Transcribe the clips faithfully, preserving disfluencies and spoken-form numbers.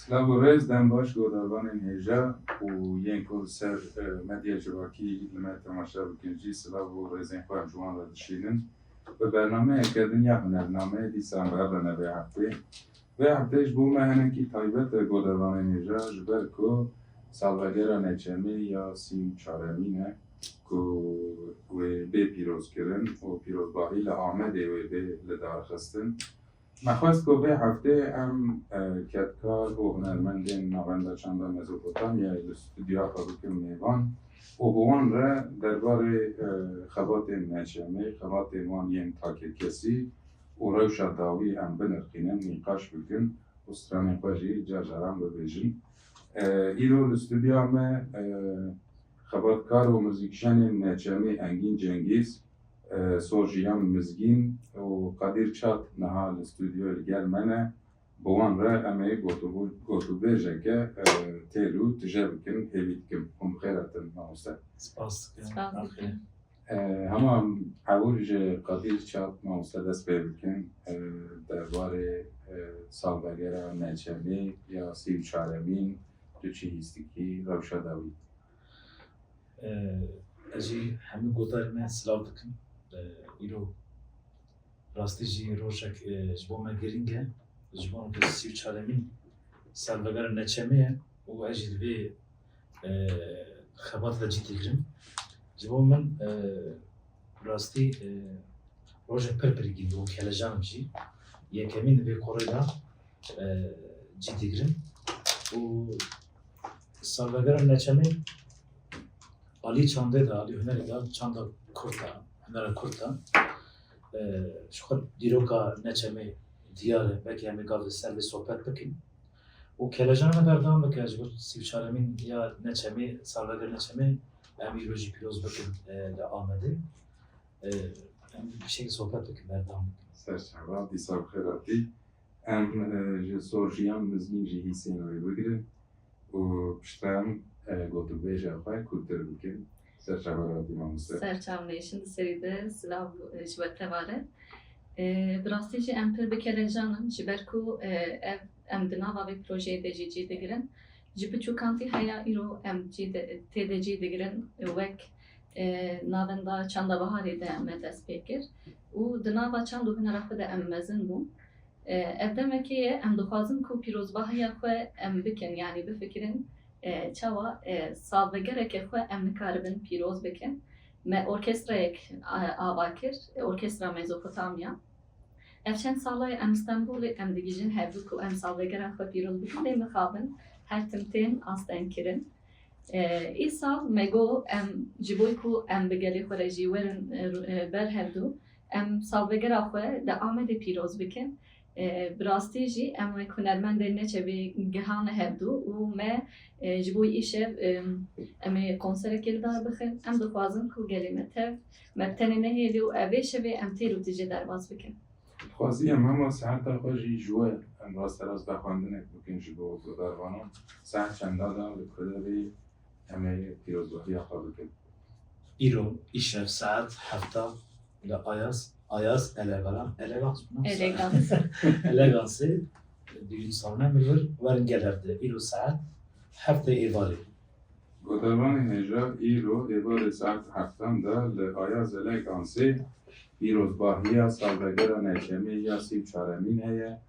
Silav û rêz, dem baş guhdarvanên hêja û yên ku li ser, e, medya civakî li me temaşe bikin jî silav û rêzên xwe em ji wan re dişînin. Bi bernameyeke din ya hunernameyê dîsa em bi hev re ne vê heftê. Vê heftê ji bo me hinekî taybet e guhdarvanên hêja, ji ber ku salvegera neçemê ya sî û çaremîn e ku wê bê pîrozkirin û pîrozbahî li Amedê wê bê lidarxistin. Me xwest ku vê heftê em, e, kedkar û hunermendên Navenda Çanda Mezopotamyayê li stûdyoya xwe bikin mêvan û bi wan re derbarê, e, xebatên neçemê, xebatên wan yên takekesî û rewşa dawî em binirxînin, nîqaş bikin û stranên xwe jî car caran bibêjin. E, îro li stûdyoya me, e, xebatkar û muzîkjenên neçemê Engîn Cengîz, e, Sorjiyan Mizgîn û Qedîr Çat niha li stûdyoyê li gel me ne. Bi wan re em ê gotûbû-, gotûbêjeke, e, têl û tije bikin, hêvî dikim. Hûn bi xêr hatin, mamoste. Spas dikim. Spas dikim. E, hema ewil ji Qedîr Çat mamoste dest pê bikin. E, derbarê, e, salvegera neçemê ya sî û çaremîn tu çi hîs dikî, rewşa dawî? E, ez jî hemî guhdarên me silav dikim. E, îro rastî jî rojek, e, ji bo me girîng e. Ji bo ku sî û çaremîn salvegera neçemê ye û ez jî di vê, e, xebat de cî digirim. Ji bo min, e, rastî, e, rojek pir pir girîng û kelejan im jî. Yekemîn di vê qorê de, e, cî digirim. Û salvegera neçemê alî çandê de, alî hunerê de, çanda kurt e, hunera kurt e. E, ji xwe dîroka neçemê diyar e, belkî em ê gavê ser vê sohbet bikin. Û kelejan me berdewam bike, ji bo sî û çaremîn ya neçemê, salvegera neçemê, em îro jî pîroz bikin, e, li Amedê. E, em bi şekil sohbet bikin, berdewam bikin. Ser çava, dîsa bi xêr hatî. Em, e, ji Sorjiyan Mizgîn jî hîsên wê bigirin û piştre em, e, gotûbêja xwe kûrtir bikin. Ser çava re hatî mamoste. Ser çav nêşin, di serî de silav, e, ji we tevare. E, bi rastî jî em pir bi kelejan in, ji ber ku, e, ev, em di nava vê projeyê de jî cî digirin. Ji biçûkantî heya îro em cî de, tê de cî digirin, e, wek, e, Navenda Çanda Biharê de me dest pê kir û di nava çand û hunera xwe de em mezin bûn. E, ev demekê ye, em dixwazin ku pîrozbahiya xwe em bikin, yanî bifikirin, e, çawa, e, salvegereke xwe em nikaribin pîroz bikin. Me orkestrayek, e, ava kir, e, Orkestra Mezopotamya. Ev çend sala ye em Stenbolê em digihîjin hevdû ku em salvegera xwe pîroz bikin, lê mixabin her tim tên astengkirin. E, îsal me got em ji bo ku em bi gelê xwe re jî werin, e, ru-, e, ber hevdû, em salvegera xwe di Amedê pîroz bikin. E, bi rastî jî em wek hunermendên neçebî gihane hevdû û me, e, ji bo îşev, e, em ê konserekê li dar bixin. Em dixwazin ku gelê me tev, me bi tenê nehêlî û ev ê şevê em têr û tije derbas bikin. Dixwazî em hema saeta xwe jî ji we em rasterast vexwendinek bikin ji bo guhdarvanan. Saet çenda de li ku de bê em ê pîrozbahiya xwe bikin? Îro, îşev saet hefta li Ayaz, Ayaz Elegala, Elegans, Elegans. Elegansê, düğün salonê min wir, werin gel hevdê. Îro saet heftê êvarê. Guhdarvanên hêja, îro êvarê saet heftan de li Ayaz Elegansê pîrozbahiya salvegera neçemê ya sî û çaremîn heye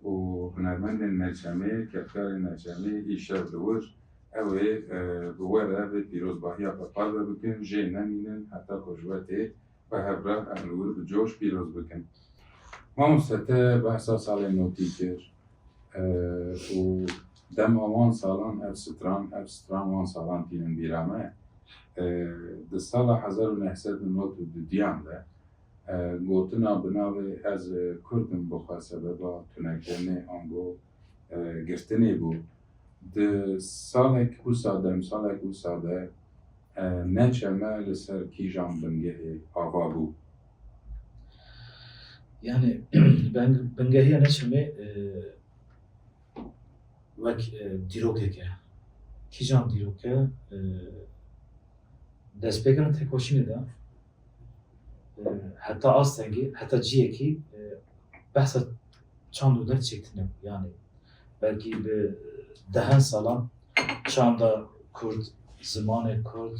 û hunermendên neçemê, kedkarên neçemê îşev li wir, ew ê, e, bi we re vê pîrozbahiya xwe parve bikin, jê nemînin heta ku ji we tê, bi hev re em li wir bi coş pîroz bikin. Mamoste, te behsa salên notî kir, e, û dema wan salan ev stran, ev stran wan salan tînin bîra me. E, di sala hezar û neh sed û nod û dudiyan de, e, gotina bi navê Ez Kurd im bi xwe sebeba tunekirînê ango, e, girtinê bû. Di salek wisa de, em salek wisa de, e, neçeme li ser kîjan bingehê ava bû? Yani, beng-, bingehiya neçemê, e, wek, e, dîrokek e. Kîjan dîrok e? E, destpêkirin tekoşînê de, e, heta astengî, heta ciyekî, e, behsa çand û derd çêkirine bû. Yani, Belkî bi dehan salan çanda kurd, zimanê kurd,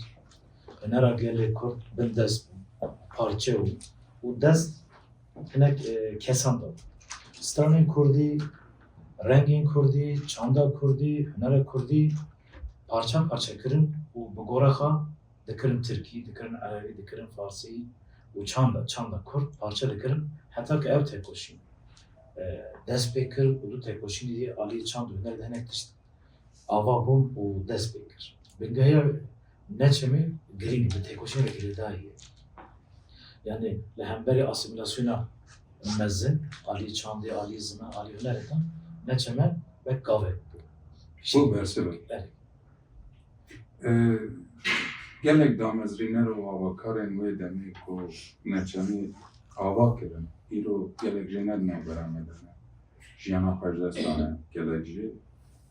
hunera gelê kurd bindest bû, parçe bû û dest hinek, e, kesan da. Stranên kurdî, rengên kurdî, çanda kurdî, hunera kurdî parça parça kirin û bi gora xwe dikirin tirkî, dikirin erebî, dikirin farsî û çanda, çanda kurd parça dikirin, heta ke ev tekoşîn, e, dest pê kir û du tekoşînê dî alî çand û hunerê de hinek tişt ava bûn û dest pê kir. Bingehiya Neçemê girîng bi tekoşînê girêdayî ye. Yani li hemberî asîmîlasyona mezin, alî çandê, alî ziman, alî hunerê de Neçeme wek gavek bû. Bû bersiv e. Belê. E, gelek damezrîner û avakarên wê demê ku Neçemî ava kirin, îro gelek jê ne di navbera me de ne. Jiyana xwe ji dest dane, gelek jî.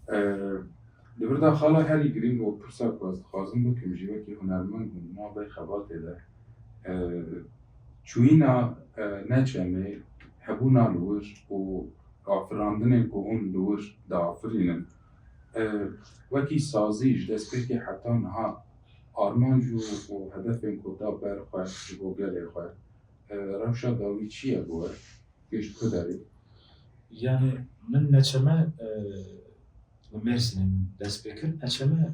E, li vir de xala herî girîng û pirsa ku ez dixwazim bikim jî wekî hunermend bûn di nav vê xebatê de, e, çûyîna, e, Neçemê, hebûna li wir û afirandinên ku hûn li wir diafirînin, e, wekî sazî ji destpêkê heta niha armanc û, û hedefên ku da ber xwe ji bo gelê xwe, e, rewşa dawî çi ye bo we? Gihişt ku derê? Yani min Neçeme, e, li Mêrsînê min dest pê kir. Neçeme,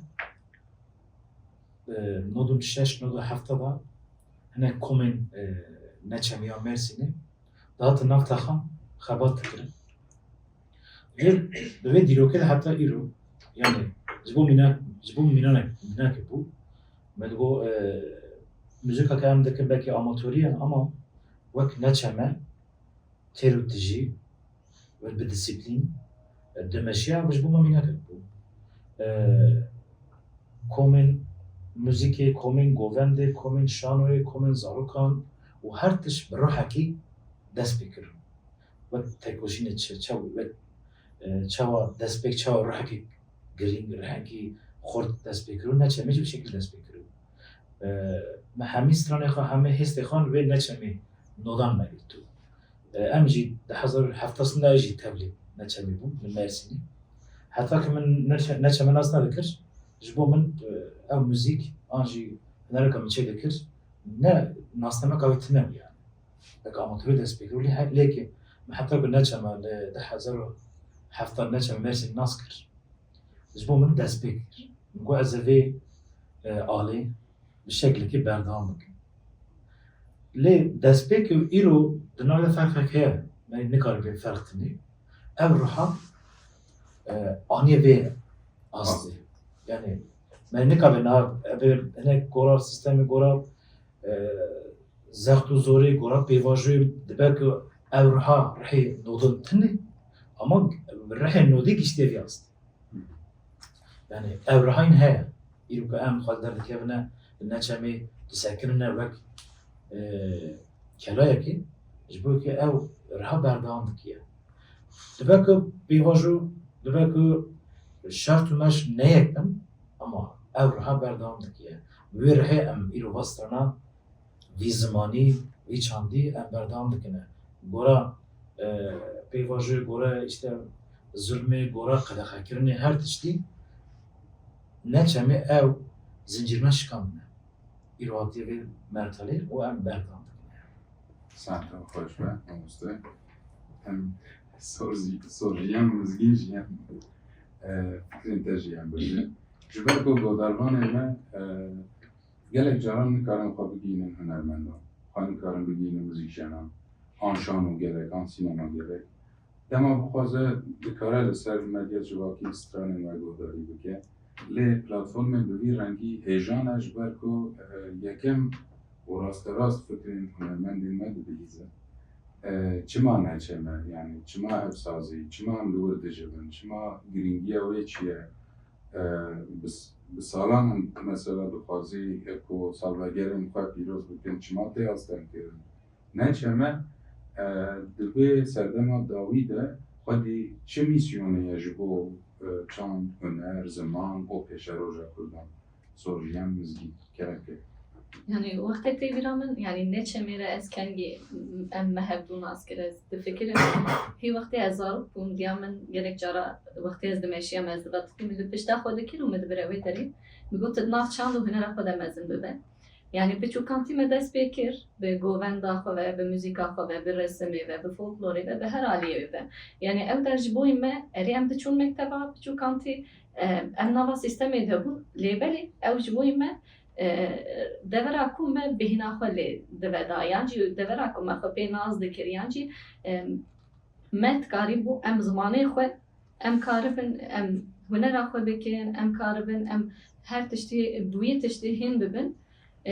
e, nod û şeş, nod û heft de hinek komên, e, Neçemiya Mêrsînê dihatin nav taxan xebat dikirin. Lê di vê dîrokê de heta îro, yani ji bo mînak, ji bo mînanek, mînakê bû, me digo, e, muzîka ke em dikin belkî amatorî ye, ama wek Neçeme têr û tijî, wek bi disiplîn, e, dimeşiya, ji bo me mînakek bû. E, komên muzîkê, komên govendê, komên şanoyê, komên zarokan û her tişt bi ruhekî dest pê kirin. Wek tekoşînê çi, çawa, wek, e, çawa destpêk, çawa ruhekî girîng, ruhekî xurt dest pê kir û Neçemê jî bi şekil dest pê kir. E, me hemî stranê xwe, hemî hêstê xwe li vê Neçemê nodan me girtû. E, em jî di hezar û heft de ez jî tevlî Neçemê bûm, li Mersînê. Heta ku min Neçe-, Neçeme nas nedikir, ji bo min, e, ew muzîk an jî hunereka min çêdikir, ne nasnameka wê tune bû yani. Wek amatorî dest pê kir. Lê he-, lê ki min heta ku Neçeme li du hezar û heft Neçeme Mersîn nas kir, ji bo min dest pê kir. Min got ez ê vê, e, alê bi şeklekî berdewam bikim. Lê destpêk û îro di nav de ferqek heye. Me nikare bê ferq tinê. Ev ruha, e, aniye vê astê. Yani me nikabe nav, ebe hinek gora, sistemê gora, e, zext û zorê, gora pêvajoyê dibe ku ev ruha rihê nodin tune, ama rihê nodê giştê vê astê. Yani ev rihayîn heye. Îro ku em xwe derdikevine, li Neçemê disekirine wek, e, kelayekê, ji bo ku ew riha berdewam dikiye. Dibe ku pêvajo, dibe ku şert û meş ne yek bin, ama ew riha berdewam dikiye. Wê rihê em îro va strana vî zimanî, vî çandî em berdewam dikine. Gora, e, pêvajoyê, gora işte zulmê, gora qedexekirinê her tiştî Neçemê ew zincîrme şikandine. Îro hatiye vê mertelê û em berdewam dikine. Saeta xweş be, mamoste. Em sor jî, sor jî em mizgîn jî em, e, fikrên te jî em bibînin. Ji ber ku godarvanê me, e, Gelek caran nikarin xwe bigihînin hunermendan, xwe nikarin bigihînin muzîkjenan, an şano gelek, an sînema gelek. Dema bixwaze, dikare li ser medya civakî stranên we guhdarî bike. Lê platformên bi vî rengî hêjan e, ji ber ku, e, yekem û rasterast fikrên hunermendên me dibihîzin. E, çima Neçeme? Yanî çima ev sazî? Çima em li wir dijibin? Çima, girîngiya wê çi ye? E, bi, bi salan em mesela dixwazî ku salvegerên xwe pîroz bikin, çima tê astengkirin? Neçeme, e, di vê serdema dawî de xwedî çi mîsyonê ye ji bo, e, çand, huner, ziman û pêşeroja Kurdan? Sorjiyan Mizgîn, kerem ke. Yani wextê tê bîra min, yani ne çemê re ez kengî em me hevdû nas kir. Ez difikirim, hî wextê ez zarok bûm, diya min gelek cara wextê ez dimeşiyam, ez divetikîm, min li pişta xwe dikir û min dibire wê derê. Min got, tu di nav çand û hunera xwe de mezin bibe. Yani piçûkantî me dest pê kir, bi govenda xwe ve, bi muzîka xwe ve, bi resimê ve, bi folklorê ve, bi her aliyê ve. Yani ew der ji bo me, erê em diçûn mekteba piçûkantî, e, em nava sîstemê de bûn, lê belê ew ji bo me, e, devera ku me bêhna xwe lê diveda, yan jî devera ku me xwe pê nas dikir, yan jî, e, me dikarîbû em zimanê xwe, em karibin, em hunera xwe bikin, em karibin, em her tiştî, bi wî tiştî hîn bibin.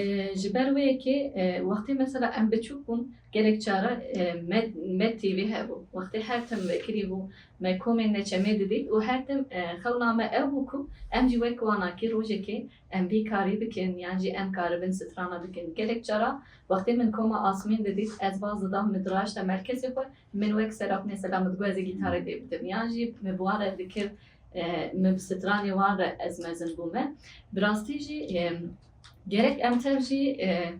E, ji ber wê yekê, e, wextê mesela em biçûk bûn, gelek cara, e, me, me T V hebû. Wextê her tim vekirî bû, me komên neçemê didît û her tim, e, xewna me ew bû ku em jî wek wanakî rojekê em vî karî bikin, yan jî em karibin strana bikin. Gelek cara wextê min koma Asmîn didît, ez baz didam, min diraşte merkezê xwe, min wek serak mesela min digot ez ê gîtarê lê bidim. Yan jî min bi wan re dikir, e, min bi stranê wan re ez mezin bûme. Bi rastî jî, e, gerek em tev jî, e,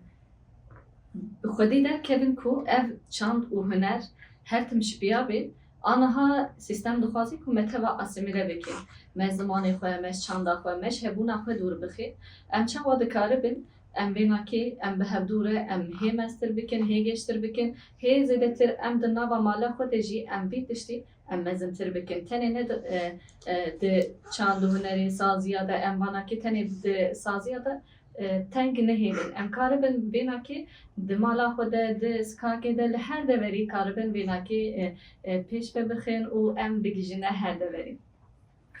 bi xwedî derkevin ku ev çand û huner her tim ji piya bê. Aniha sîstem dixwazî ku me teva asîmîle bike. Me zimanê xwe, me ji çanda xwe, me ji hebûna xwe dûr bixe. Em çawa dikaribin em vênakê, em bi hevdû re, em hê mestir bikin, hê gêştir bikin, hê zêdetir em di nava mala xwe de jî em vî tiştî em mezintir bikin. Tenê ne di, e, e, di çand û hunerê saziya de, em vanakê tenê di saziya de, e, teng nehêlin. Em karibin vênakê di mala xwe de, di sikakê de, li her deverî karibin vênakê, e, e, pêş ve bixin û em bigihîjine her deverî.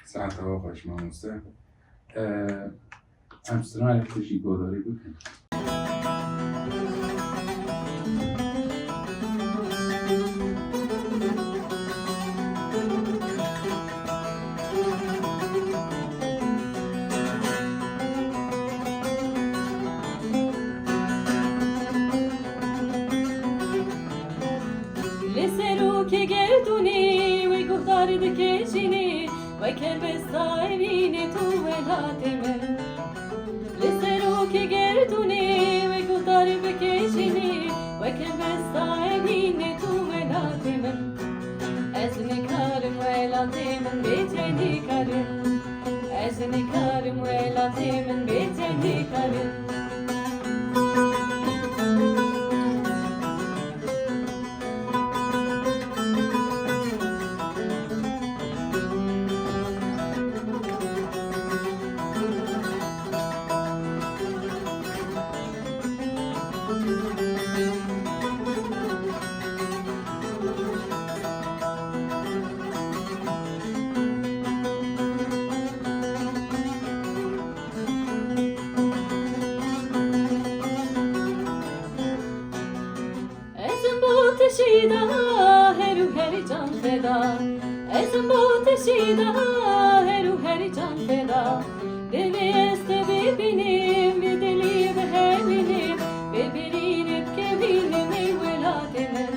Saeta we xweş, mamoste. E, em stranê xwe jî guhdarî bikin. Li serokê gerdûnê wê guhdar dike jinê, wek helbesta evînê tu welatê min. Li serokê gerdûnê wê guhdar bike jinê, wek helbesta evînê tu welatê min. Ez nikarim welatê min bê te nikarim. Ez nikarim welatê min bê te nikarim. Ez im bo te şîda her û her can feda. Ez im bo te şîda her û her can feda. Divê ez te bibînim, bi dilî bihewînim, bibirînim, bikevînim ey welatê min.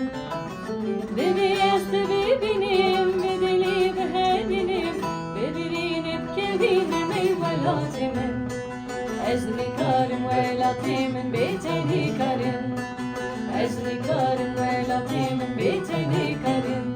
Divê ez te bibînim, bi dilî bihewînim, bibirînim, bikevînim ey welatê min. Ez nikarim welatê min bê te nikarim. Ez nikarim welatê min bê te nikarim.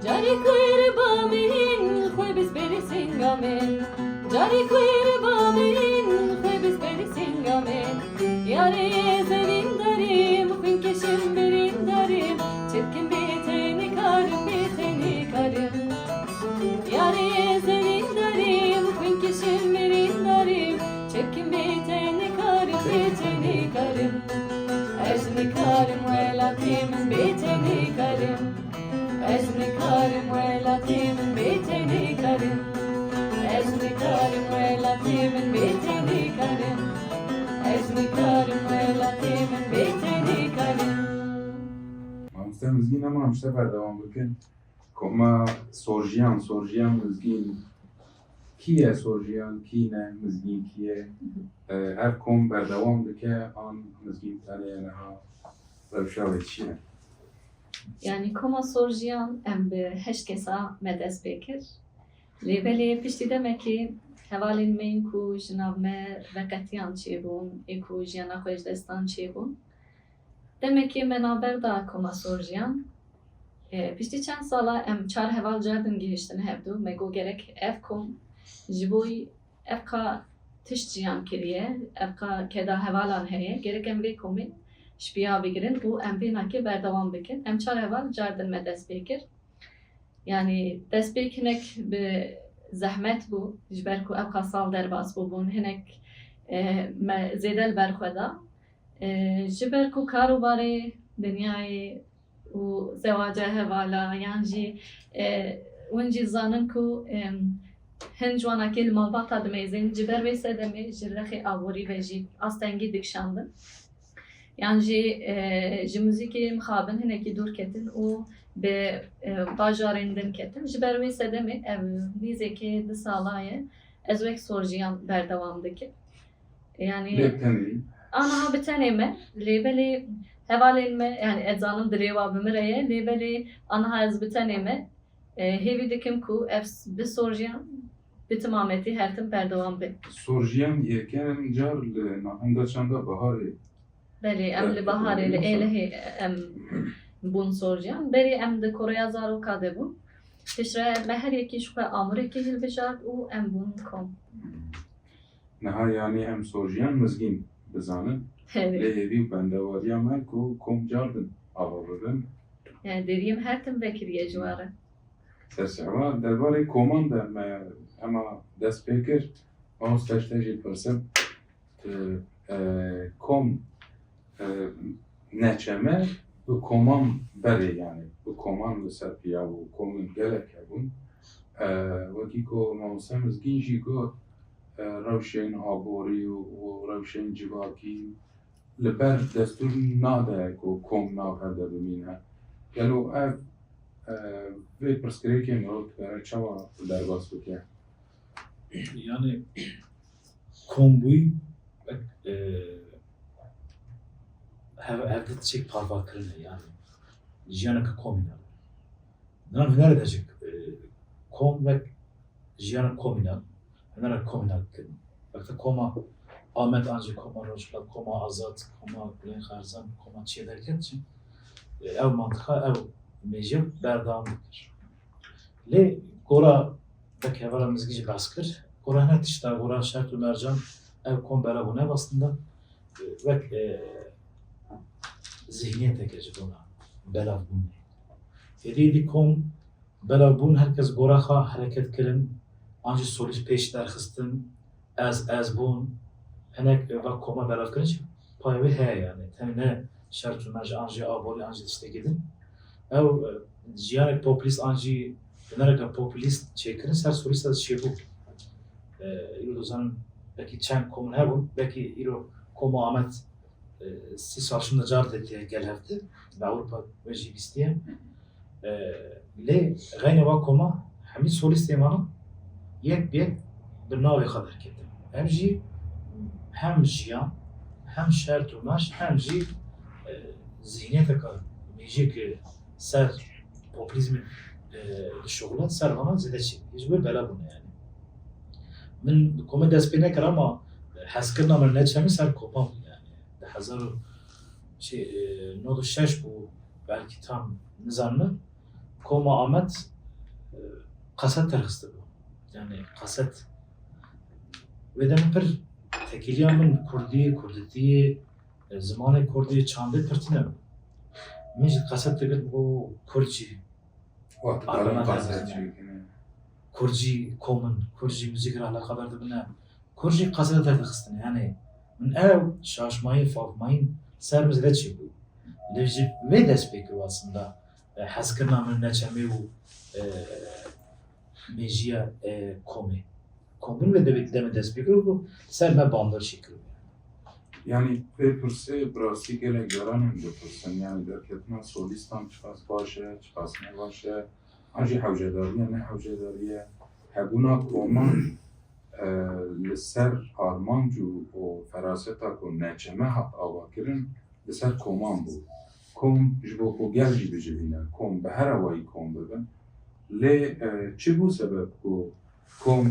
Carê ku ereba min xwe biz berê singa min. Carê ku ereba min xwe biz berê singa min. Yarê ez evîndarîm, xwîn keşim birîndarîm. Çi bikim bê te nikarim, bê te nikarim. Yarê ez evîndarîm, xwîn keşim birîndarîm. Çi bikim bê te nikarim, bê te nikarim. Ez nikarim welatê min bê te nikarim. Ez nikarim welatê min bê te nikarim. Ez nikarim welatê min bê te nikarim. Ez nikarim welatê min bê te nikarim. Mamoste Te Mizgîn, em am işte berdewam bikin. Koma Sorjiyan, Sorjiyan Mizgîn. Kî ye Sorjiyan, kî ne, Mizgîn kî ye? E, ev kom berdewam dike, an Mizgîn tenê ye niha? Rewşa wê çi ye? Yanî koma Sorjiyan em bi heşt kesa me dest pê kir. Lê belê piştî demekê hevalên me yên ku ji nav me veqetiyan çêbûn, ê ku jiyana xwe ji destan çêbûn, demekê me navber da koma Sorjiyan. E, piştî çend sala em çar heval cardin gihiştin hevdu. Me got gerek ev kom ji bo ev ka tişt jiyan kiriye, ev ka keda hevalan heye, gerek em vê komê ji piya bigirin û em vê nakê berdewam bikin. Em çar heval cardin me dest pê kir. Yanî destpêk hinek bi zehmet bû, ji ber ku ev qas sal derbas bûbûn, hinek, e, me zêde li ber xwe da. E, ji ber ku kar û barê dinyayê û zewaca hevala, yan jî, e, hûn jî zanin ku, em, hin ciwanakê li malbata dimeyzên, ji ber vê sedemê ji rexê aborî ve jî astengî dikişandin. Yan jî, e, ji muzîkê mixabin hinekî dûr ketin û bi, e, bajarên din ketin. Ji ber wê sedemê ev nîzêkê du sala ye ez wek Sorjiyan berdewam dikim. Yanî Lê tenê. Aniha bi tenê me, lê belê hevalên me, yanî ez zanim dilê wa bi min re ye, lê belê aniha ez bi tenê me, e, hêvî dikim ku ev s-, bi Sorjiyan bi timametî her tim berdewam be. Sorjiyan yekem car li navenda çanda Baharê. Belê, em li Baharê, li Êlihê em bûn Sorjiyan. Berê em di koreya zaroka de bûn. Piştre me her yekî ji xwe amurekî hilbijart û em bûn kom. Niha yanî em Sorjiyan Mizgîn bizanin. Lê hêvî û bendewariya me ku kom cardin ava bibin. Yani deriyê min her tim vekiriye ji we re. Sersewa, derbarê koman de me hema dest pê kir. Mamoste, ji te jî pirsim. Tu, e, kom, e, neçeme bi koman berê, yani bi koman li ser piya bû, komên gelek hebûn. E, wekî ku Mamoste Mizgîn jî got, e, rewşên aborî û, û rewşên civakî li ber destûr nade ku kom nav hev de bimîne. Gelo ev, e, vê pirsgirêkê mirov dikare çawa derbas bike? Yani kombûyî, e, hev, hevdî tiştek parva kirine, yani jiyaneke komînal. Niha hunerê de jî, e, kom wek jiyanek komînal, hunerek komînal kirin. Wexta koma Amed an jî koma Rojhilat, koma Azad, koma Gulên Xerzan, koma çiye derket jî, e, ew mantiqa, ew mêjiya berdewam dikir. Lê gora wek hevala Mizgî jî behs kir, gora hinek tişta, gora şert û mercan ev kom belav bûne aslında, e, wek, e, zihniyeteke ji bona belavbûnê. Êdî êdî kom belav bûn, her kes gora xwe hereket kirin, an jî solîst pêş derxistin, ez, ez bûn, hinek va koma belavkirin jî payê wê heye, yani tenê ne şert û merc an jî aborî an jî tiştekî din. Ew, e, jiyanek populîst an jî hunereke populîst çêkirin ser solîsta çêbû. E, îro dizanim belkî çend komin hebûn, belkî îro koma Amed, e, sî sal şûnde car dîtiye gel hevdî, li Ewropa wê jî bîstiye. E, lê xeynê va koma hemî solîstê mane yek bi yek bi navê xwe derketin. Ev jî hem jiyan, hem şert û merc, hem jî, e, zihniyeteke mêjiyeke ser populîzmê, e, dişuxile, ser vana zêde çêbû. Ji bo bela bûne yani. Min komê dest pê nekir ama hezkirina min neçemî ser kopan bû yani. Di hezar û, şey, e, nod û şeş bû, belkî tam nizanim. Koma Amed, e, qeset derxistibû. Yani qeset. Wê demê pir tekîliya min kurdî, kurdîtiyê, e, zimanê kurdî, çandê pir tune bû. Min jî qeset digirt, û kurd jî Wek dikarin qeset çêkin. Kurd jî kom in, kurd jî muzîk re eleqedar dibine, kurd jî qesede derdixistine. Yani min ew şaşmayîn, favmayîn ser min zêde çêbû. Lê ji vê dest pê kir aslında, e, hezkirina min neçemê û, e, mêjiya, e, komê. Kombûn vê demê, demê dest pê kir û ser me bandor çêkiribû. Yanî vê pirsê bi rastî gelek caran em dipirsin. Yanî derketina solîstan çiqas baş e, çiqas ne baş e. An jî hewcedarî ye, ne hewcedarî ye. Hebûna koman, e, li ser armanc û, û feraseta ku neçeme hat avakirin, li ser koman bû. Kom ji bo ku gel jî bijivîne, kom bi her awayî kom bibin. Lê, e, çi bû sebeb ku kom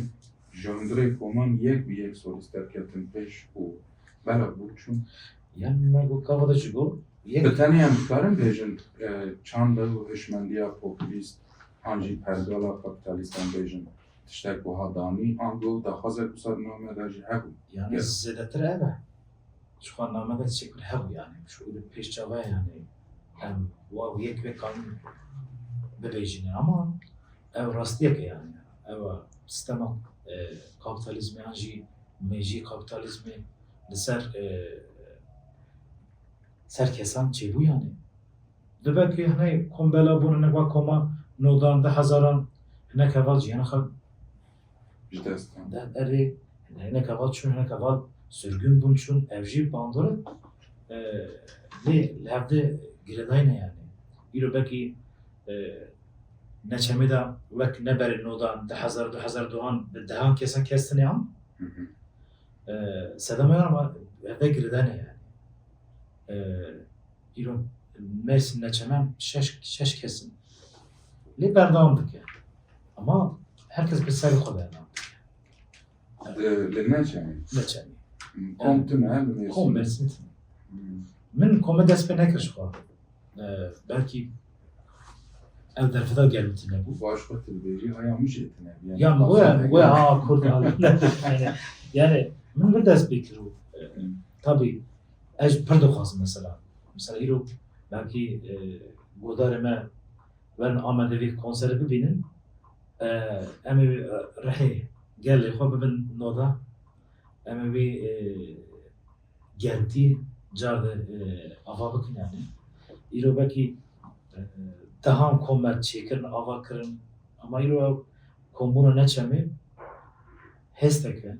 ji hundirê koman yek bi yek solîst derketin pêş û belav bû çûn? Yan me got gava de jî got, yek Bi tenê em dikarin bêjin, e, çanda û hişmendiya populîst an jî pergala kapîtalîst em bêjin tiştek wiha danî, ango daxwazek wisa di name de jî hebû? Yanî Gel. Zêdetir ev e. Ji xwe name de çêkir hebû yanî. Ji wî pêş çawa ye yanî. Em wa û yek vê kanî bibêjin ama ev rastiyek e yanî. Ev e, sistema, e, kapîtalîzmê an jî mêjî kapîtalîzmê li ser, e, ser kesan çêbû yanî. Dibe ku hiney kom bela bûn, hinek va koma nodan, du hezaran, hinek heval jiyana xwe Ji dest dan. de-, derê, hinek heval çûn, hinek heval sirgûn bûn çûn, ev jî bandor e. E, lê li hevde girêdayî ne yanî. Îro belkî, e, neçemê de wek neberê nodan, du hezar, du hezar duhan bi dehan kesan kes tine an. Hı hı. E, sedema yan ama hevde girêdayî ne yanî. E, Îro Mêrsîn neçemen şeş, şeş kes in. Lê berdewam dike. Ama her kes bi serê xwe berdewam dike. Di, li neçemî? Neçemî. Hmm, kom tune, li Mêrsîn. Kom Mêrsîn tune. Hmm. Min kome dest pê nekir ji xwe. E, belkî ev derfeta gel min tune bû. Baş xwe tu dibêjî, haya min jî tune bû. Yanî Ya, we, we, ha, Kurd, ha, yani, yani, min bir dest pê kir û, e, Hmm. Tabii, Ez jî pir dixwazim mesela. Mesela îro belkî, e, guhdarê me werin Amedê vê konserê bibînin. E, em ê, e, rihê gelê xwe bibin noda. Em ê wî, e, gentî car de, e, ava bikin yani. Îro belkî, e, dehan komet çêkirin, ava kirin. Ama îro ew kombûna neçemê hêstek e.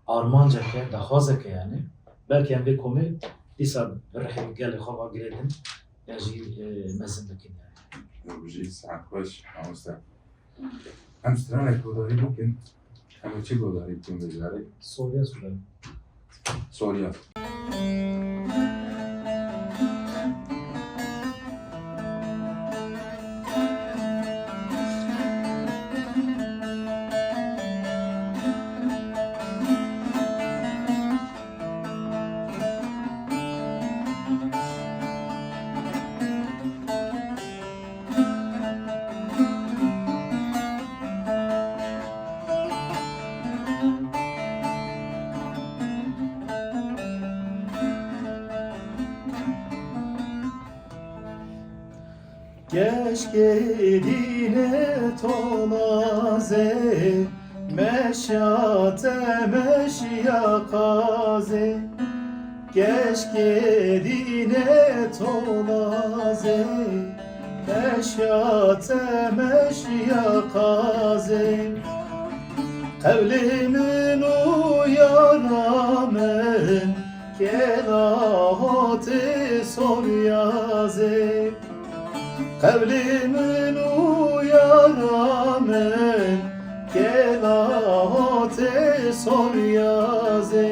Armanceke, daxwazeke yani. Belkî em vê komê dîsa bi rihê gelê xwe ve girêdin, ya jî, e, mezin bikin yani. Ew jî saet xweş, mamoste. Em stranek guhdarî bikin. Em ê çi guhdarî bikin vê carê? Soriya Sûdanê. Soriya. Keşke dîne tolazê, meşa te meşiya qazê. Keşke dîne tolazê, meşa te meşiya qazê. Qewlê min û yara min, kela hotê soryazê. Qewlê min û yara min, kela hotê soryazê.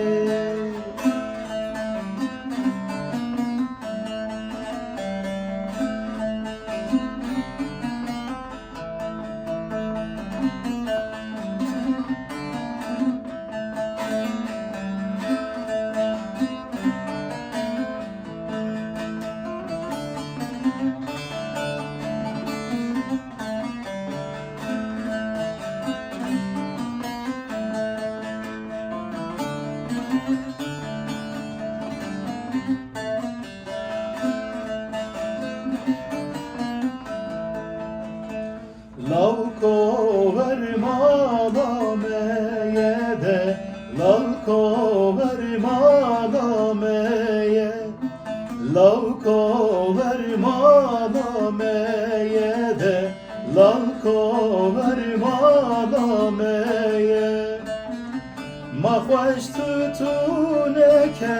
Lawko wer mala me ye de, lawko wer mala me ye. Lawko wer mala me ye de, lawko wer mala me ye. Ma xweş tutûne ke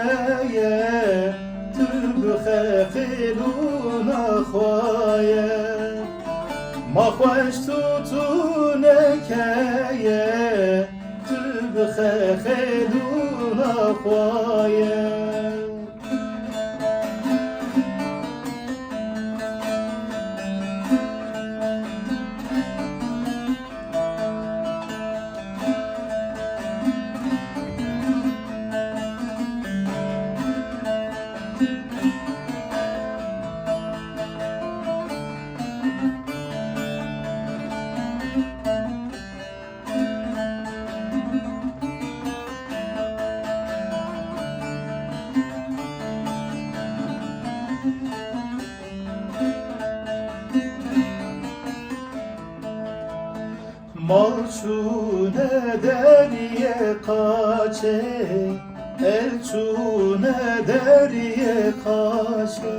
Xweş tu tuneke ye, tu bi xexêlûna xwe ye. Mal çûne deriyê qaçê, el çûne deriyê qaçê.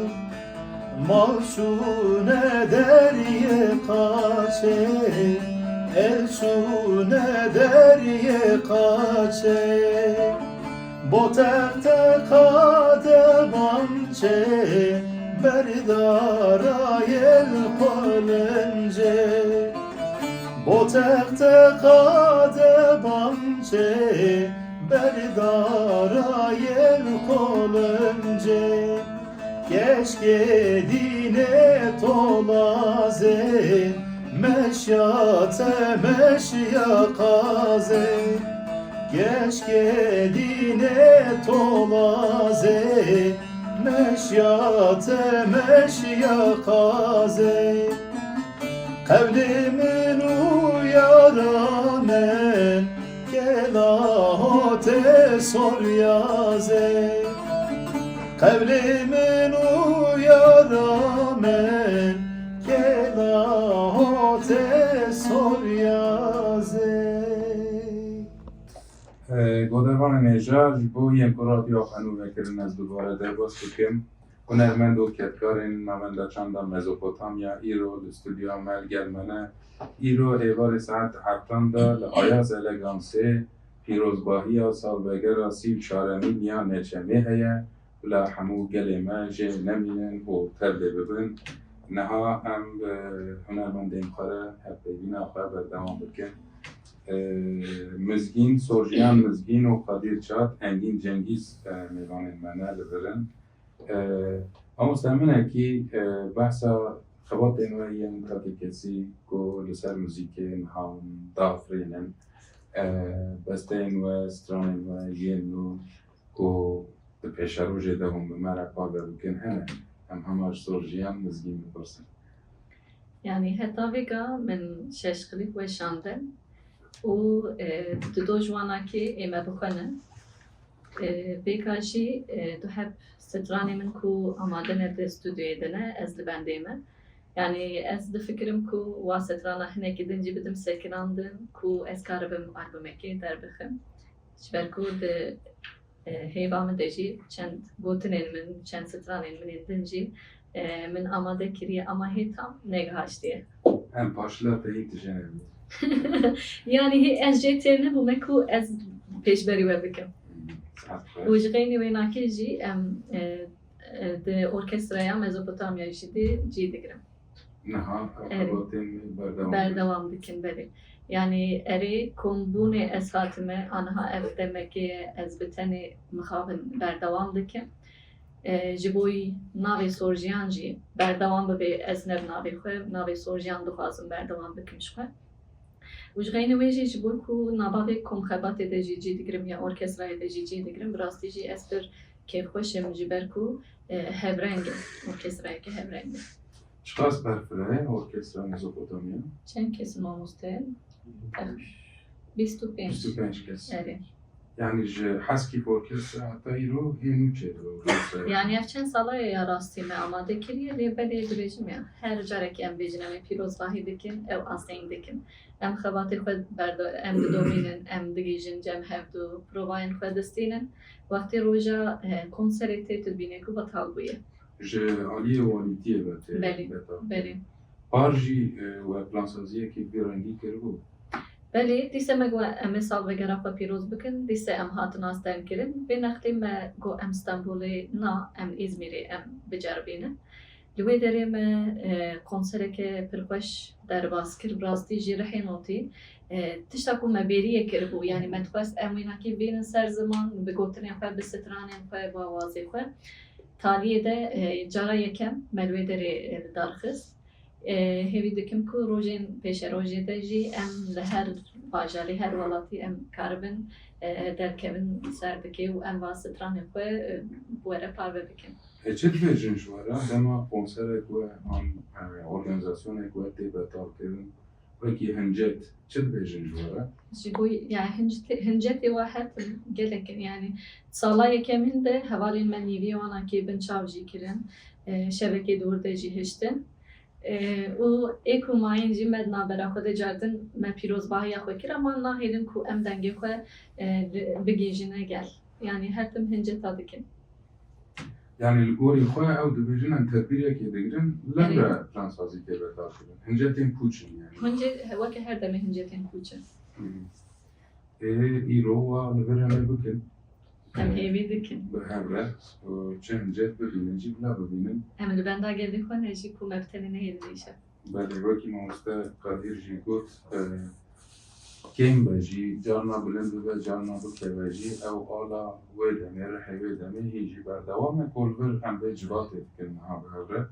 Mal çûne deriyê qaçê, el çûne deriyê qaçê. Bo texte qade bamçê, berdara yel qolincê. Bo texte qade bamçê, berdara yel qolincê. Keşkê dînê tolazê, meşya te meşya qazê. Keşkê dînê tolazê, meşya te meşya qazê. Qewlê min û yara min, kela hotê soryazê. Qewlê min û yara min, kela hotê soryazê. Godervanên hêja, ji bo yên ku radyoya xwe nû vekirin, ez dubare derbas bikim. Hunermend û kedkarên Navenda Çanda Mezopotamya îro li stûdyoya me li gel me ne. Îro êvarê saet heftan de li Ayaz Elegansê pîrozbahiya salvegera sî û çaremîn ya Neçemê heye. Bila hemû gelê me jê nemînin û tevlê bibin. Niha em bi hunermendên xwe re hevpeyvîna xwe berdewam bikin. E, Mizgîn, Sorjiyan Mizgîn û Qadîr Çat, Engîn Cengîz, e, mêvanên me ne li vir in. E, Mamoste, min hinekî, e, behsa xebatên we yên takekesî ku li ser muzîkê niha hûn diafirînin, e, besteyên we, stranên we yên nû ku di pêşerojê de hûn bi me re parve bikin hene? Em hema ji Sorjiyan Mizgîn bipirsin. Yanî heta vêga min şeş klîp weşandin û, e, di do ji wana kê ê me bi xwe ne. E, vêga jî, e, du heb stranê min ku amade ne di stûdyoyê de ne, ez li bendê me. Yanî ez difikirim ku wa strana hinekî din jî bidim sekinandin ku ez karibim albumekê derbixim. Ji ber ku di E, hêva min de jî çend gotinên min, çend stranên min ên din jî, e, min amade kiriye, ama hê tam negihaştiye. Em paşila te yî tije nebû. Yanî hê ez jê têr nebûme ku ez pêşberî we bikim. Hmm, saet xweş. Û ji xeynî wênakê jî em, e, e, di orkestraya Mezopotamya jî dê cî digirim. Niha Erê. Xebatên wî berdewam dikin. Berdewam dikin, belê. Yanî erê kombûnê ez hatime, aniha ev demekê ye, ez bi tenê mixabin berdewam dikim. E, ji bo yî navê Sorjiyan jî berdewam bibe, ez ne bi navê xwe, navê Sorjiyan dixwazim berdewam bikim ji xwe. Û ji xeynî wê jî ji bo ku nava vê komxebatê de jî cî digirim ya orkestrayê de jî cî digirim, bi rastî jî ez pir kêfxweş im ji ber ku, e, hevreng e, orkestrayeke hevreng e. Çiqas berfireh e orkestra Mezopotamya? Çend kes in mamoste? Bîst û pênc. Bîst û pênc kes. Erê. Yanî ji Heskî Orkestra heta îro hê nû çêdibe orkestra. Yanî ev çend sala ye ya rastî me amade kiriye, lê belê dibêjim ya. Her carekî em bêjin em ê pîrozbahî dikin, ew asteng dikin. Em xebatê xwe berda-, em didomînin, em digihîjin cem hevdu, provayên xwe distînin. Wextê roja, e, konserê tê tu dibînê ku betal bûye. Ji aliyê walîtiyê ve tê Belê, betal. Belê. Par jî, e, we plansaziyekî bi vî rengî kiribû? Belê, dîse me got em ê salvegera xwe pîroz bikin, dîse em hatin astengkirin. Vê nextê me got em Stenbolê na, em Îzmîrê em biceribînin. Li wê derê me e, konsereke pir xweş derbas kir, bi rastî jî rihê notî. E, tişta ku me bêriyê kiribû, yanî me dixwest em wînakî bînin ser ziman, bi gotinên xwe, bi stranên xwe, bi awazê xwe. Taliyê de e, cara yekem me li wê derê e, li dar xist. E, hêvî dikim ku rojên pêşerojê de jî em li her bajarê, her welatî em karibin e, derkevin ser dikê û em va stranên xwe e, bi we re parve bikin. E, çi dibêjin ji we re? Dema konserek we an e, organîzasyonek we tê betalkirin, wekî hincet, çi dibêjin ji we re? Ji bo, yani hincetê, hincetê we her tim gelek in. Yani sala yekemîn de hevalên me nîviyê wan a kê bin çav jî kirin, e, şevekê dor de jî hiştin. E, û ê ku mayîn jî me di navbera xwe de cardin me pîrozbahiya xwe kir, ama nahêlin ku em dengê xwe e, bi- bigihîjine gel. Yani her tim hinceta dikin. Yani li gorî xwe ew dibêjin em tedbîrekê digirin, lewre plansazî tê betal kirin. Hincetên pûç in yani. Hincê, weke her demê hincetên pûç in. Hı. Ê, îro wa li vir em ê bikin. Em hêvî dikin. Bi hev re, û çi hincet bibînin jî bila bibînin. Em li benda gelê xwe ne jî ku me bi tenê nehêlin îşev. Belê, wekî mamoste Kadir jî got, e, kêm be jî, carna bilind bibe, carna bikeve jî, ew ala wê demê, rihê wê demê hîn jî berdewam e, ku li vir em vê civatê dikin niha bi hev re.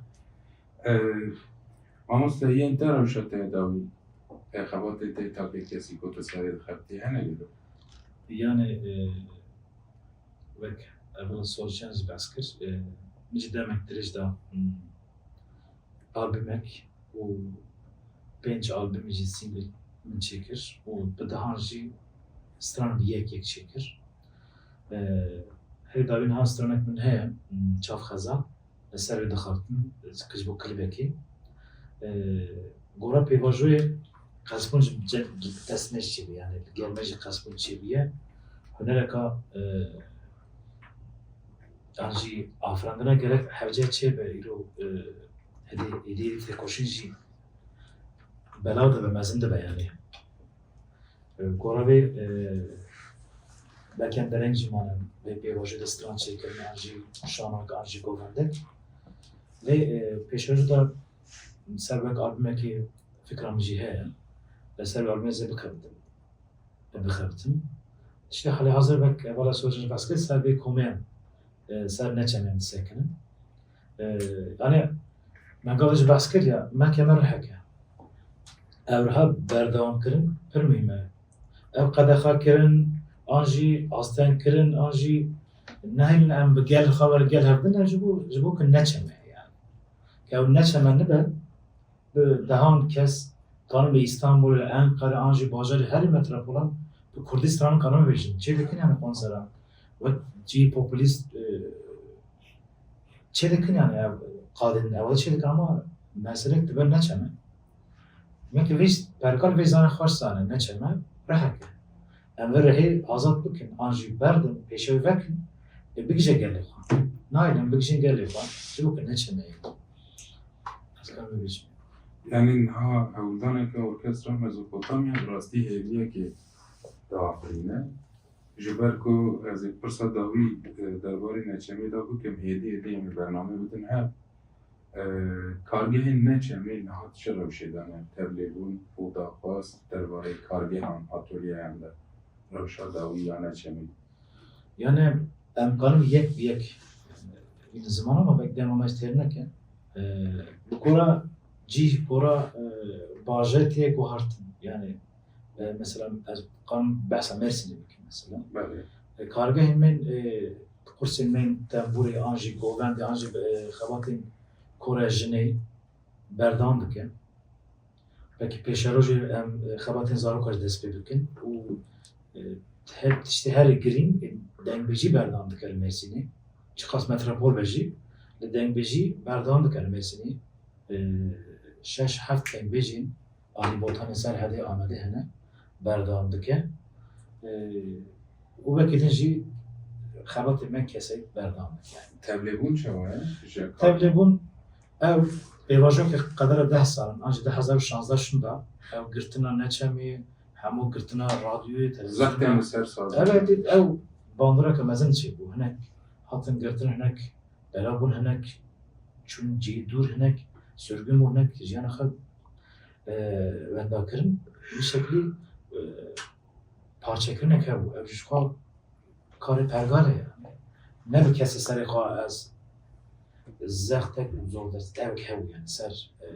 E, mamoste, yên te rewşa te dawî, e, xebatê te takê kesî ku tu serê dixebitî hene gelo? Yani, e, wek evela Sorcan jî behs kir, e, min jî demek dirêj da, hmm, albumek û pênc albumî jî single min çêkir û bi dehan jî stran bi yek yek çêkir. E, her dawî niha stranek min heye, hmm, Çav Xeza, li ser wê dixebtim, ji bo klîbekê. E, gora pêvajoyê qesbûn ji ce- ji dest me jî çêbû, yani li gel me jî qesbûn çêbûye. Hunereka, e, an jî afirandina gerek hewce çêbe, îro, e, hêdî, hêdî têkoşîn jî belav dibe, mezin dibe yani. E, gora vê, e, belkî em dereng jî mane vê pêvajoyê de stran çêkirin, an jî şanak, an jî govendek. Lê, e, pêşerojê de ser wek albumekî fikra min jî heye. Li ser wê albumê zê bikevim. bixebitim. Tiştê halê hazir wek hevala Sorcan jî behs kir, ser vê komê em, e, ser neçemê em disekinin. E, yani, me gava jî behs kir ya, me keme riheke. Ew riha berdewam kirin pir muhîm e. Ew qedexa kirin, an jî asteng kirin, an jî nehêlin em bi gel xwe re gel hev bin, ev ji bo, ji bo ku neçeme yani. Ke ew neçeme nibe, bi dehan kes karin li Îstanbulê, li Enqere an jî bajarê herî metropolan bi kurdî stran karin bibêjin. Çê dikin yani konsera. Wek cî populîst, e, çê dikin yani ev qadên ew çê dikin ama meselek dibe neçeme. Me ki vê perkal vê zane xweş zane neçeme reheke. Em vê rehê azad bikin, an jî berdin, pêşev vekin, ê bigije gelê xwe. Nayên em bigijin gelê xwe, ji bo ku neçeme yê. Ez karim bibêjim. Yani niha hewldaneke orkestra Mezopotamya bi rastî hêviyekê diafirîne. Ji ber ku ez ê pirsa dawî, e, derbarê neçemê de bikim, hêdî hêdî em ê bernameyê bidin hev. E, kargehên neçemê niha çi rewşê de ne? Tevlêbûn û daxwaz derbarê kargehan, atolyeyan de rewşa dawî ya neçemê. Yani em karin yek bi yek, e, ziman ama belkî dema me têr neke. E, bi gora cîh, gora, e, bajarê tê guhartin. Yani, e, mesela ez karim behsa Mêrsînê bikim mesela. Belê. E, kargehên me, e, kursên me tembûrê an jî govendê an jî, e, xebatên kore jinê berdewam dike. Belkî pêşerojê em, e, xebatên zaroka jî dest pê bikin û, e, her tiştê herî girîng, e, dengbêjî berdewam dike li Mêrsînê. Çiqas metropol be jî, li dengbêjî berdewam dike li Mêrsînê. E, şeş heft dengbêjên Alî Botanê Serhedê Amedê hene, berdewam dike. E, û wekî din jî xebatê me kesek berdewam dike. Tevlêbûn çawa ye? Tevlêbûn ew pêvajoyeke qedere deh sal in, an jî du hezar û şazdeh şûnda ew girtina neçemê, hemû girtina radyoyê, televîzyonê. Zextên li ser sazî. Evet, ew bandoreke mezin çêbû. Hinek hatin girtin, hinek belav bûn, hinek çûn cihê dûr hinek, sirgûn bû hinek jiyana xwe, e, wenda kirin. Bi şeklî, e, parçekirinek hebû. Ev ji xwe karê pergalê ye. Ne bi kesê serê xwe ez zextek û zordestek hebû yani ser, e,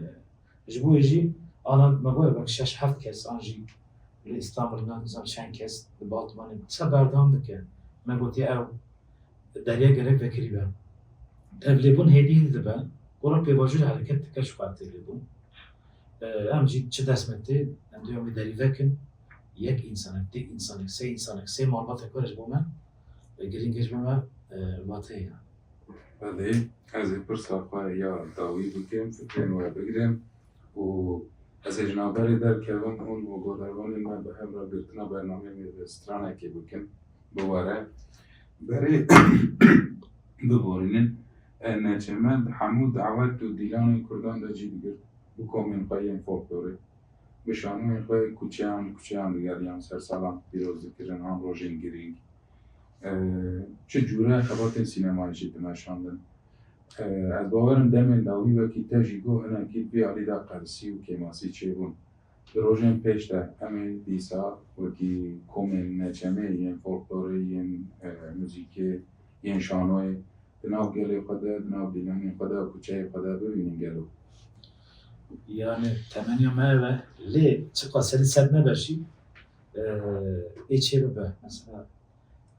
Ji bo wê jî ana me goye belkî şeş heft kes an jî li Îstanbul ne nizam çend kes li Batmanê çi berdewam dike. Me gotiye ew derya gerek vekirî be. Tevlêbûn hêdî hêdî dibe. Gora pêvajoyê hereket dike ji xwe tevlêbûn. Em jî çi dest me tê, em dê em wê derî vekin. Yek însanek, du însanek, sê însanek, sê malbatek were ji bo me, girîng e ji bo me, vateyê ye. Belê, ez ê pirsa xwe ya dawî bikim, fikrên we bigrim û ez ê ji navberê derkevim, hûn û godarvanên me bi hev re girtina bernameyê wê bi stranekê bikin, biwere. Berê biborînin, e, neçemend hemû dawet û dîlanên Kurdan de cî digirt, bi komên xwe yên folklorê, bi şanoyên xwe kuçeyan kuçeyan digeriyan, sersalan pîroz dikirin, an rojên girîng. E, çi cûre xebatên sînemayê jî dimeşandin. E, ez bawer im demên dawî wekî te jî got, hinekî vî alî de qerisî û kêmasî çêbûn. Di rojên pêş de em ê dîsa wekî komên neçemê yên folklorê, yên, e, muzîkê, yên şanoyê di nav gelê xwe de, di nav dîlanên xwe de û kuçeyê xwe de bibînin gelo. Yani temeniya me ev e, lê çiqas sedî sed nebe jî, e, ê çê bibe. Mesela,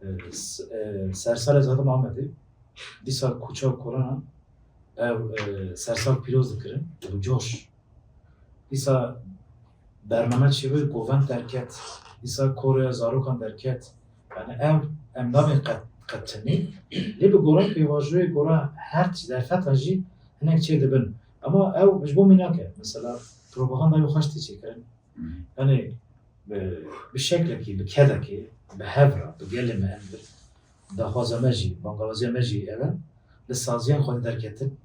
e, s-, e, sersal ez hatim Amedê. Dîsa kuça korana ev, e, sersal pîroz dikirin, bi coş. Dîsa bername çêbû govend derket, dîsa koroya zarokan derket. Yani ev em nabên qet, qet tinî. Lê bi gora pêvajoyê, gora her tişt derfetan jî hinek çê dibin. Ama ew ji bo mînak e. Mesela propaganda wî xweş tê çêkirin. Yani bi, bi şeklekî, bi kedekî, bi hev re, bi gelê me em bi daxwaza me jî, bangawaziya me jî ev e, li saziyan xwe derketin.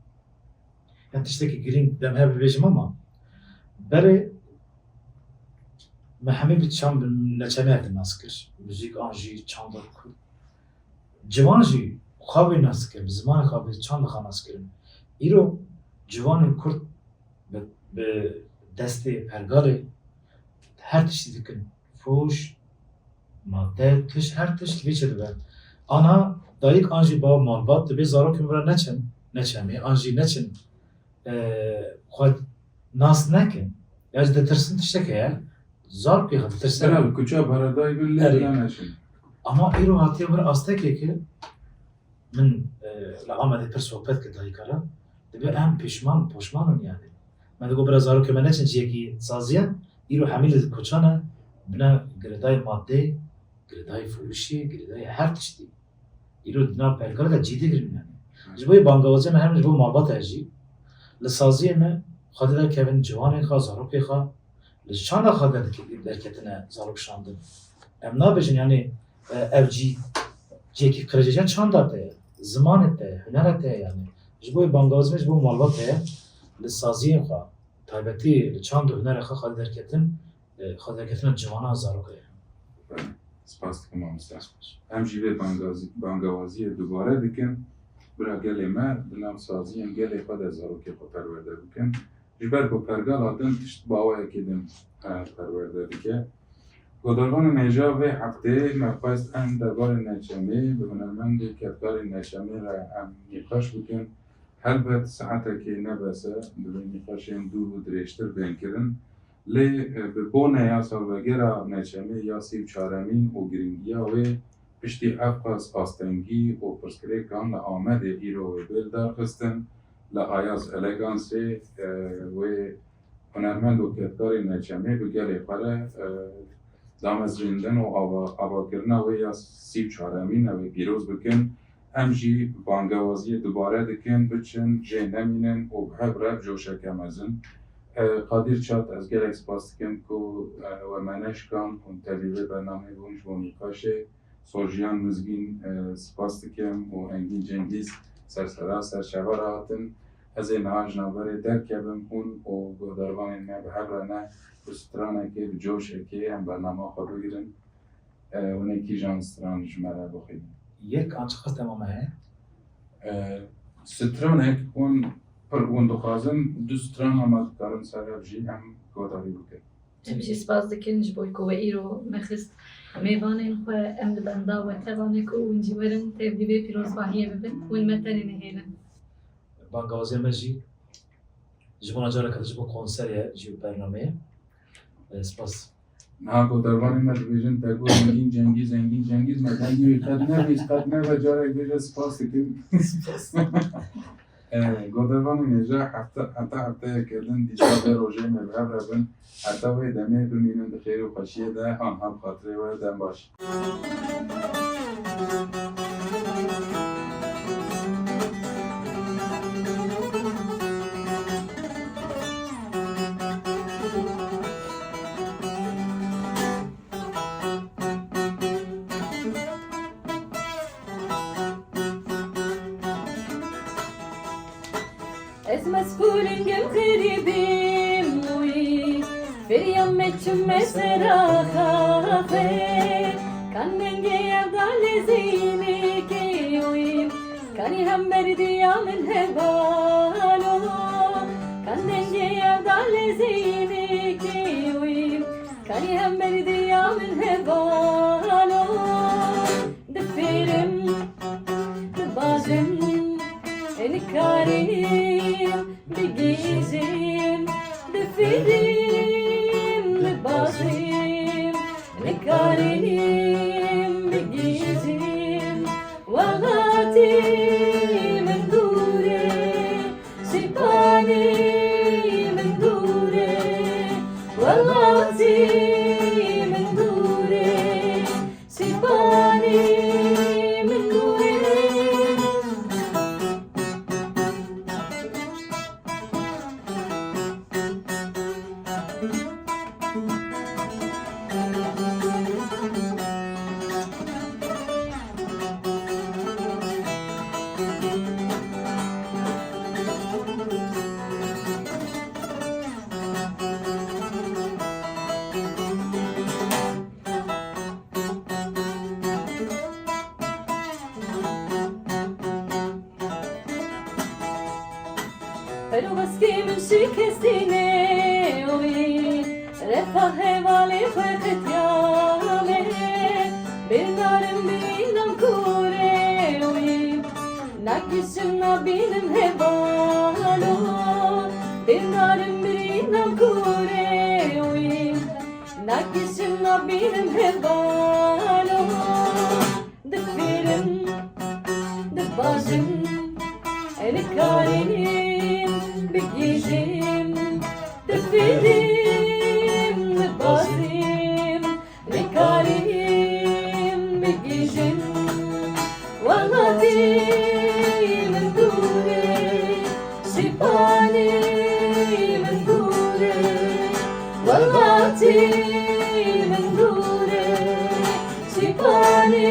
Yani tiştekî girîng dem hev bibêjim ama berê me hemî bi çand, bi neçemê hev nas kir. Muzîk an jî çanda Kurd. Ciwan jî xwe wê nas kir, bi zimanê xwe, bi çanda xwe nas kirin. Îro ciwanên Kurd bi, bi destê pergalê her tiştî dikin. Fûş, madde, tişt, her tişt vê çi dibe. Ana dayik an jî bav malbat dibê zarokên wira neçin, neçemê, an jî neçin, e, xwe nas nekin. Ya jî ditirsin tiştek heye, zarokê xwe ditirsin. Bira li kuça beredayî bin lê Erê. Bila neçin. Ama îro hatiye vir astekê ki min, e, li Amedê pir sohbet kir dayika re. Dibe em pişman, poşman in yani. Me digot bira zarokê me neçin ciyekî saziye, îro hemî li kuçan e, bine girêdayî madde, girêdayî fûşê, girêdayî her tiştî. Îro di nav pergalê de cî digirin yani. Ji bo yê bangawaziya me hem ji bo malbata jî. Li saziyê me xwedî derkevin ciwanên xwe, zarokê xwe, li çanda xwe de dike-, derketine zarok şandin. Em nabêjin yani, e, ev cî, ciyekî qirêjê çanda te ye, zimanê te ye, hunera te ye yani. Ji bo yê bangawaziya me ji bo malbata ye, li saziyên xwe, taybetî li çand û hunera xwe xwedî derketin, e, xwedî derketina ciwanan zaroka ye. Spas dikim mamoste. Em jî vê bangazî-, bangawaziyê dubare dikin. Bira gelê me di nav saziyên gelê xwe de zarokê xwe perwerde bikin. Ji ber ku pergala din tişt bi awayekî din, e, perwerde dike. Godarvanên hêja vê hefteyê me xwest em derbarê neçemê bi hunermend û kedkarên neçemê re em nîqaş bikin. Helbet saetekê ne bes e, divê nîqaşên dûr û dirêjtir bên kirin. Lê, e, bi boneya salvegera neçemê ya sî û çaremîn û girîngiya wê piştî ev qas astengî û pirsgirêkan li Amedê îro wê bê lidarxistin, li Ayaz Elegansê, e, wê hunermend û kedkarê neçemê bi gelê xwe re, e, damezrîndin û ava-, avakirina wê ya sî û çaremîn ew ê pîroz bikin. Em jî bangewaziyê dubare dikin, biçin, jê nemînin û bi hev re bi coşeke mezin. E, Qadîr Çat, ez gelek spas dikim ku, e, we me neşkand û tevî vê bernameyê bûn ji bo nîqaşê. Sojiyan Mizgîn, e, spas dikim û Engîn Cengîz ser sera ser çava re hatin. Ez ê niha ji navberê derkevim, hûn û guhdarvanên me bi hev re ne ku stranekê bi coşekê em bernama xwe bigirin. E, hûn ê kîjan stran ji me re bixwînin? Yek an çiqas dema me heye? E, stranek hûn Pir hûn dixwazin du strana me dikarin ser hev jî em guhdarî bikin. Em jî spas dikin ji bo ku we îro me xist mêvanên xwe, em li benda we tevane ku hûn jî werin tevlî vê pîrozbahiyê bibin, hûn me tenê nehêlin. Bangawazê me jî ji bona careke ji bo konserê jî û bernameyê. E, spas. Niha godarvanê me dibêjin, te got zengîn cengîz, zengîn cengîz, me dengê wî qet nebîst, qet nebe, carek bêje spas dikim. Spas. E, godarvanên hêja hefte, heta hefteyeke din dîsa vê rojê me bi hev re bin, heta wê demê bimînin di xêr û xweşiyê de, anha bi xatirê we dem baş. Ez mesxûlingim xerîbîm wî, feriya me çime sera xaxê. Kan dengê ev da lêzînîkê wî, kanî hem berdiya min hebalo. Kan dengê ev da lêzînîkê wî, kanî hem berdiya min hebalo. Difêrim, dibazim, nikarim bigihîjim. Difêrim, dibazim, nikarim bigihîjim. Welatî min dûr e, Sîpanî min dûr e, welatî min dûr e, Sîpanî min dûr e. Perweskê min şikestî newî, refa hevalê xwe qetiya me. Bêrnarim birînam kurê wî, nakişim nabînim hevalo. Bêrnarim birînam kurê wî, nakişim nabînim hevalo. Difêrim, dibazim, nikarim bigihîjim. Difêrim, dibazim, nikarim bigihîjim. Welatî min dûr e, Sîpanî min dûr e, welatî min dûr e, Sîpanî